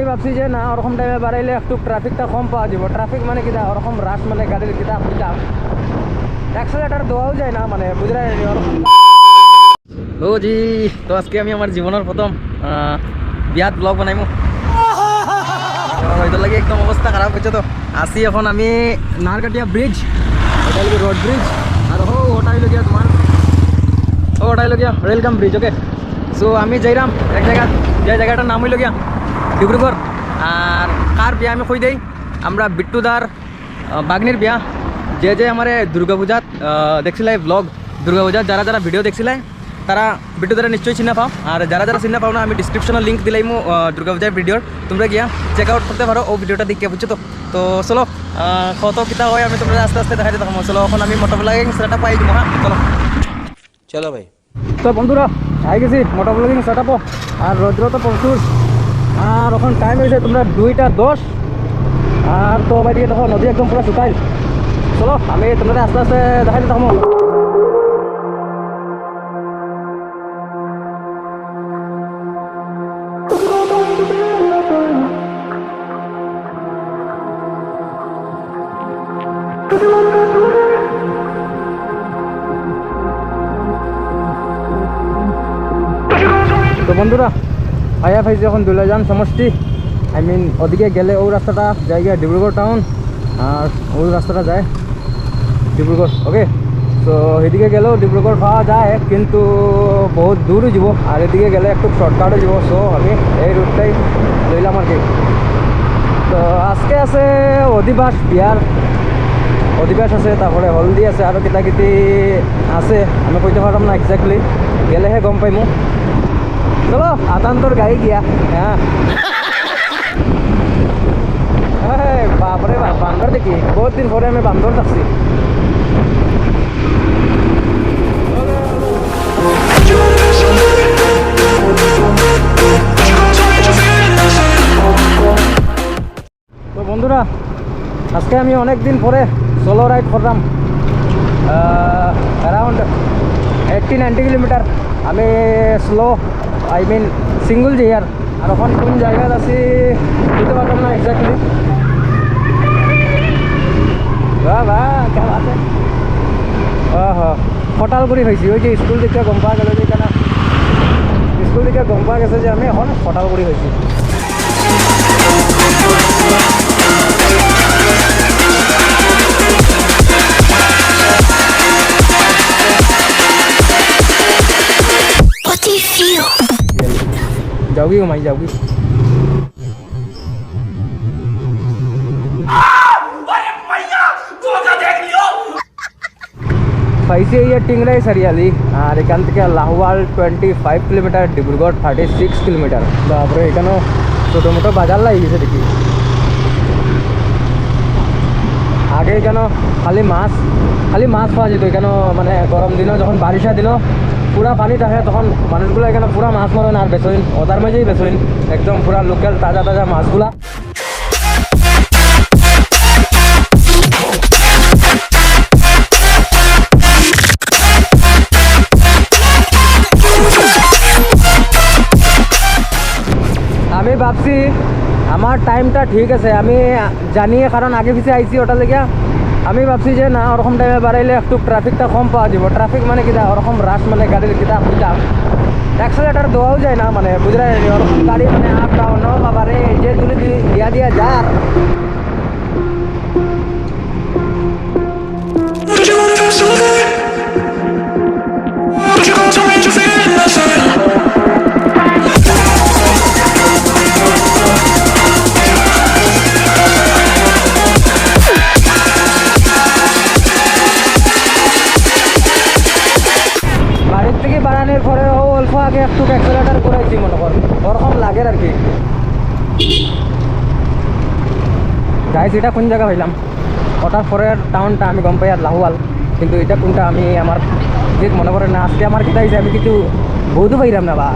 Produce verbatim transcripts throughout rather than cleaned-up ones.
ভাবছি যে না, ওরকম টাইমে বাড়াইলে একটু ট্রাফিকটা কম পাওয়া যাবে। ট্রাফিক মানে কিতা, ওরকম রাশ মানে গাড়ির কিতা কইতাম, অ্যাক্সেলারেটর দেওয়াও যায় না, মানে বুঝরায় নি ওরকম। ও জি, তো আজকে আমি আমার জীবনের প্রথম আহ, বিয়াত ব্লগ বানাইমু। তো এটার লাগি একদম অবস্থা খারাপ অইছে। তো আছি এখন আমি নারকাটিয়া ব্রিজ, ওটা হইল রোড ব্রিজ, আর ও ওটা হইল গিয়া তোমার, ও ওটা হইল গিয়া রেলগাম ব্রিজ। ওকে, সো আমি যাইরাম এক জায়গা, যে জায়গাটার নাম হইল গিয়া ডিব্রুগড়। আর কার বিয়া আমি কই দেই, আমরা বিট্টুদার আহ, বাগনির বিয়া। যে যে আমারে দুর্গা পূজাত আহ, দেখছিলাই ব্লগ, দুর্গা পূজাত যারা যারা ভিডিও দেখছিলাই, তারা ভিডিও দ্বারা নিশ্চয়ই চিনা পাও। আর যারা যারা চিনা পাও না, আমি ডিসক্রিপশনে লিংক দিলাইমু আহ, দুর্গা পূজার ভিডিওর, তোমরা গিয়া চেক আউট করতে পারো ও ভিডিওটা দেখিয়া, বুঝছো তো? তো চলো, আহ, কত কিতা হয় আমি তোমরা আস্তে আস্তে দেখাইতে থাকবো। চলো, এখন আমি মোটর ব্লগিং সেটআপ পাই দিমু, হ্যাঁ, চলো। চলো ভাই। তো বন্ধুরা, আই গেছি মোটর ব্লগিং সেটআপও। আর রৌদ্র তো প্রচুর। আর এখন টাইম হয়েছে তোমরা দুইটা দশ। আর তো ভাই, দেখো নদী একদম পুরো শুকাইল। চলো, আমি তোমরা আস্তে আস্তে দেখাইতে থাকবো। তো বন্ধুরা, আইয়া পাইছি এখন দুলাজান সমষ্টি। আই মিন, ওদিকে গেলে ও রাস্তাটা যায় গিয়া ডিব্রুগড় টাউন, আর ও রাস্তাটা যায় ডিব্রুগড়। ওকে, তো এদিকে গেলেও ডিব্রুগড় পাওয়া যায়, কিন্তু বহুত দূর হয়ে যাব। আর এদিকে গেলে একটু শর্টকাট হয়ে যাব। সো আমি এই রুটটাই লইলাম আর কি। তো আজকে আছে অধিবাস বিয়ার, অধিবাস আছে, তারপরে হলদি আছে, আরও কিতা কিতি আছে, আমি কইতে পারলাম না এক্স্যাক্টলি, গেলেহে গম পাইমু। চলো, আতান্তর গাই গিয়া। হ্যাঁ। এই, বাপরে বাপ, বান্দর দেখি। বহুত দিন পরে আমি বান্দর দেখছি। তো বন্ধুরা, আজকে আমি অনেক দিন পরে সোলো রাইড করলাম, অ্যারাউন্ড এইটটি নাইনটি কিলোমিটার। আমি স্লো, আই মিন সিঙ্গল যাই। আর আর এখন কোন জায়গাত আছি বুঝতে পারলাম না এক্স্যাক্টলি। বাহ বাহ, क्या बात है। ওহো, ফটালগুড়ি হয়েছি। ওই যে স্কুল দেখে গম পাওয়া গেল যে এখানে, স্কুল দেখে গম পাওয়া গেছে যে আমি এখন ফটালগুড়ি হয়েছি। What do you feel? যাওগি ও মাই, যাওগি। পাইছি এই টিংরাই চারিআলি, আর এখান থেকে লাহোয়াল twenty five kilometre, Dibrugarh thirty six kilometre. তারপরে এখানেও ছোটো মোটো বাজার লাগি গেছে দেখি। আগে এখানে খালি মাছ, খালি মাছ পাওয়া যেত এখানে, মানে গরম দিনও যখন বারিশা দিনও পুরা পানি থাকে, তখন মানুষগুলো এখানে পুরা মাছ মারেন আর বেচইন, ওটার মাঝেই বেচইন, একদম পুরা লোকাল তাজা তাজা মাছগুলা। আমি ভাবছি আমার টাইমটা ঠিক আছে, আমি জানি, কারণ আগে পিছে আইছি ওটা লেগে। আমি ভাবছি যে না, ওরকম টাইমে বাড়াইলে একটু ট্রাফিকটা কম পাওয়া যাবে। ট্রাফিক মানে কিতা, ওরকম রাশ মানে গাড়ির কিতা কইতাম, অ্যাক্সেলেটার দেওয়াও যায় না, মানে বুঝরায় নি, ওরকম গাড়ি মানে আপ ডাউন। ও বাবা রে, যে তুলে দি-, দিয়া দিয়া যার। বাড়ির থেকে বাড়ানোর পরে ও অল্প আগে একটু অ্যাক্সেলেটার ঘুরাইছি মনে কর, ওরকম লাগে আর কি। গাইস, এটা কোন জায়গা হইলাম? ওটার পরের টাউনটা আমি গম পাই আর লাহোয়াল, কিন্তু এটা কোনটা আমি আমার ঠিক মনে পড়ে না। আজকে আমার কিতা হইছে, আমি কিছু বুঝতে পাইলাম না বা।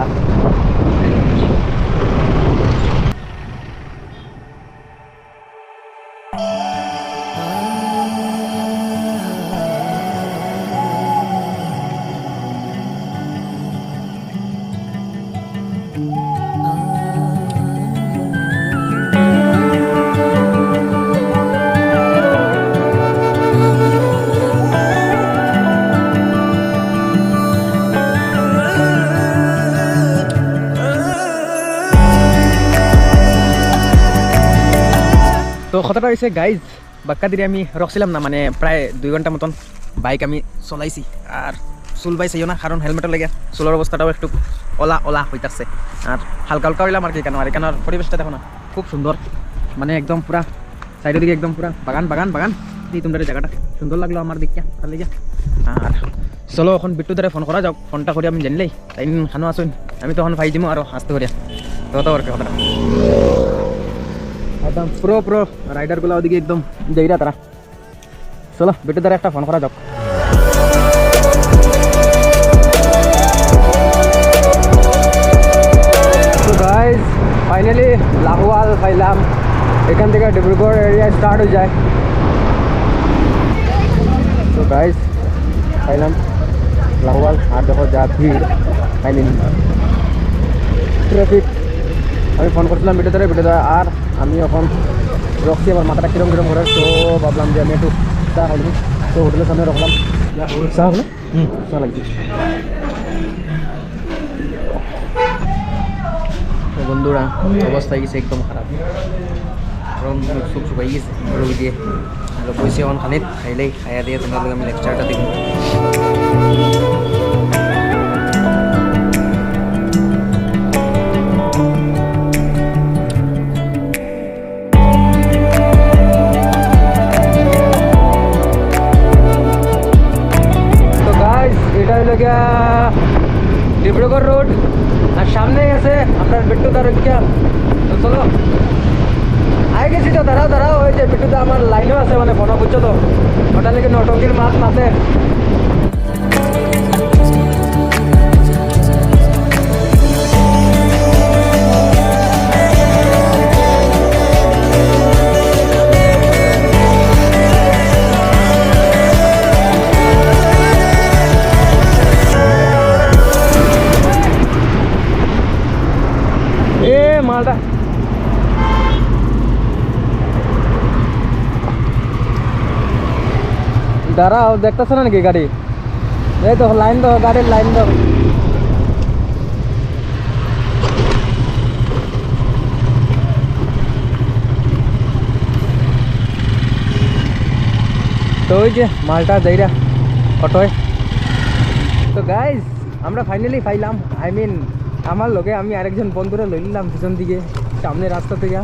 কথাটা হইছে গাইজ, বাক্কা দিরে আমি রকছিলাম না, মানে প্রায় দুই ঘন্টা মতন বাইক আমি চলাইছি। আর চুল বাই চাইও না, কারণ হেলমেটর লাগিয়া চুলর অবস্থাটাও একটু ওলা ওলা হইতাছে। আর হালকা হালকা হইলাম আর কি। কেন আর এখানর পরিবেশটা দেখো না, খুব সুন্দর, মানে একদম পুরা সাইডর দিকে একদম পুরা বাগান বাগান বাগান। এই তোমরা জায়গাটা সুন্দর লাগলো আমার দেখিয়া, ভালা লাগিয়া। আর চলো, এখন বিট্টু দারে ফোন করা যাক, ফোনটা করি আমি জানলেই তাইন খানো আসুন, আমি তখন পাই দিমু আরো আস্তে করিয়া। তো তো আর কি কথাটা, একদম প্রো প্রো রাইডারগুলা ওদিকে একদম যাইরা তারা। চলো, বিট্টু দারে একটা ফোন করা যাক। তো গাইজ, ফাইনালি লাহোয়াল পাইলাম। এখান থেকে ডিব্রুগড় এরিয়া স্টার্ট হয়ে যায়। তো গাইজ, পাইলাম লাহোয়াল। আর দেখো যা ভিড়, ফাইনালি ট্রাফিক। আমি ফোন করছিলাম বিট্টু দারে, বিট্টু দা আর আমি এখন রকছি, আমার মাথাটা কিরম কিরম করে, তো ভাবলাম যে আমি একটু চা খাই নিই। তো হোটেলের সামনে রকলাম। চা হলো? হুম, চা লাগছে। তো বন্ধুরা, অবস্থা হয়ে গেছে একদম খারাপ, গরম মুখ সুখ শুকাই গেছে রোগ দিয়ে। আর বইছি এখন খানিক খাইলেই খাইয়া দিয়ে তোমরা লগে আমি লেকচারটা দিই। তো গাইস, এটা হইলো গিয়া ডিব্রুগড় রোড, আর সামনে আছে আপনার বিট্টুদা রক্ষা। তো চলো, আই গেছি তো, দাঁড়াও দাঁড়াও, ওই যে বিট্টুদা আমার লাইনও আছে, মানে ফোন বুঝছো তো, ওটা লেগে নটঙ্গির মাছ মাছের। এ মালটা দাঁড়াও, দেখতেছ না নাকি গাড়ি? এই তো লাইন দাও, গাড়ির লাইন দাও। তো ওই যে মালটা যাইরা অটোয়। তো গাইস, আমরা ফাইনালি পাইলাম, আই মিন আমার লগে আমি আরেকজন বন্ধুরে লইলাম পিছন দিকে, সামনে রাস্তা থেকে।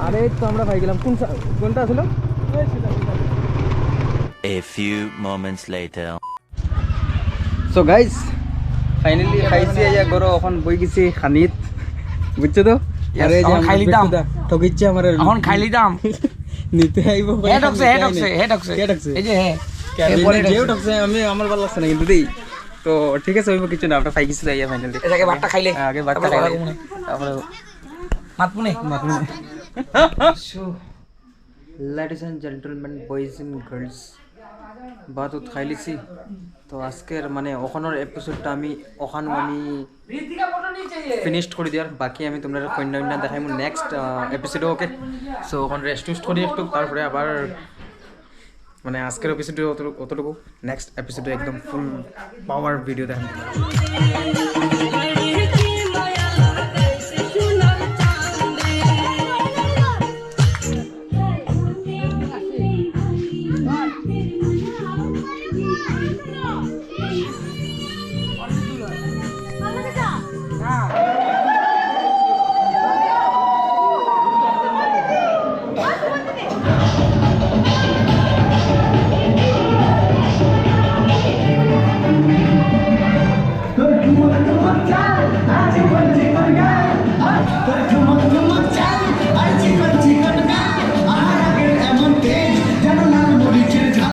আরে তো আমরা পাই গেলাম। কোন সা-, কোনটা আসলে? A few moments later. So guys, finally খাইছি, আইয়া গরো এখন বই গেছি খানিত, বুঝছো তো? Yes, আরে এই যে এখন আমার খাইলিতাম। বিট্টুদা ঠকিচ্ছে আমার। এখন খাইলিতাম। নিতে আইবো। হে ঠকছে, হে ঠকছে, হে ঠকছে। কে ঠকছে? এই যে হে। কে হে বলে যেও ঠকছে। ঠকছে, আমি আমার ভালো লাগছে না কিন্তু দেই। তো ঠিক আছে, হইব কিছু না, আমরা পাই গেছি যাইয়া ফাইনালি। এর আগে ভাতটা খাইলে। হ্যাঁ, আগে ভাতটা তারপরে খাইলে। খাবো না। তারপরে মাতবো নে। মাতবো নে। So, ladies and gentlemen, boys and girls, ভাত উত খাইলিছি। তো আজকের মানে ওখানোর এপিসোডটা আমি ওখানো আমি ফিনিশড করি দিয়ার। বাকি আমি তোমরা কন্যা কন্যা দেখাইমু নেক্সট এপিসোডে, ওকে? So ওখানে রেস্ট টেস্ট করি একটু, তারপরে আবার মানে আজকের এপিসোডে অতটুকু, অতটুকু। নেক্সট এপিসোডে একদম ফুল পাওয়ার ভিডিও দেখাবো।